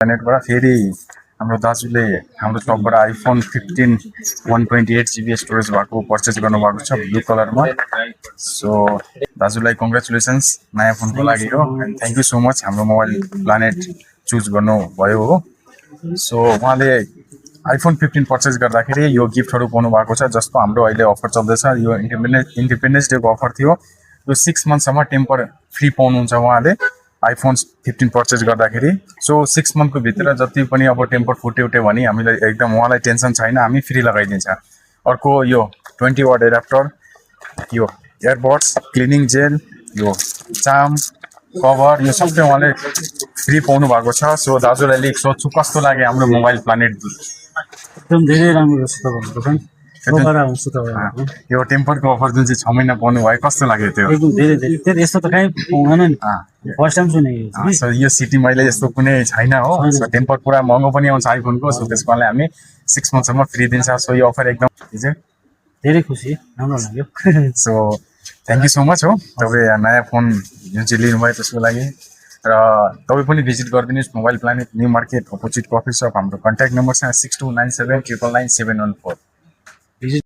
प्लानेटबाट फेरि हाम्रो दाजुले हाम्रो सपबाट आइफोन 15 128 GB स्टोरेज भएको पर्चेज गर्नुभएको छ ब्लू कलरमा। सो दाजुलाई कङ्ग्रेचुलेसन्स नयाँ फोनको लागि हो and thank you so much हाम्रो मोबाइल प्लानेट चुज गर्नुभयो हो। सो उहाँले आइफोन 15 पर्चेज गर्दाखेरि यो गिफ्टहरू पाउनु भएको छ, जस्तो हाम्रो अहिले अफर चल्दैछ। यो इन्डिपेन्डेन्स डेको अफर थियो। यो 6 मन्थसम्म टेम्पर फ्री पाउनुहुन्छ उहाँले आइफोन 15 पर्चेज गर्दाखेरि। सो 6 मन्थको भित्र जति पनि अब टेम्पर फुट्यो भने हामीलाई एकदम उहाँलाई टेन्सन छैन, हामी फ्री लगाइदिन्छ। अर्को यो 20 वाट एडाप्टर, यो एयरबड्स, क्लिनिङ जेल, यो चाम कभर, यो सबै उहाँले फ्री पाउनु भएको छ। सो दाजुलाई लिक सोध्छु कस्तो लाग्यो हाम्रो मोबाइल प्लानेट? एकदम धेरै राम्रो छ तपाईँको पनि। यो टेम्परको अफर जुन चाहिँ 6 महिना पाउनु भयो कस्तो लाग्यो त्यो? एकदम धेरै यस्तो त कहीँ पाउँदैन नि, फर्स्ट टाइम सुनेको। सो यो सिटी मैले यस्तो कुनै छैन हो। सो टेम्पर पुरा महँगो पनि आउँछ आइफोनको। सो त्यसको लागि हामी 6 मन्थसम्म फ्री दिन्छ। सो यो अफर एकदम धेरै खुसी, राम्रो लाग्यो। So thank you so much हो तपाईँ नयाँ फोन जुन चाहिँ लिनुभयो त्यसको लागि। र तपाईँ पनि भिजिट गरिदिनुहोस् mobile planet new market opposite coffee shop. हाम्रो कन्ट्याक्ट नम्बर छ 6297999714।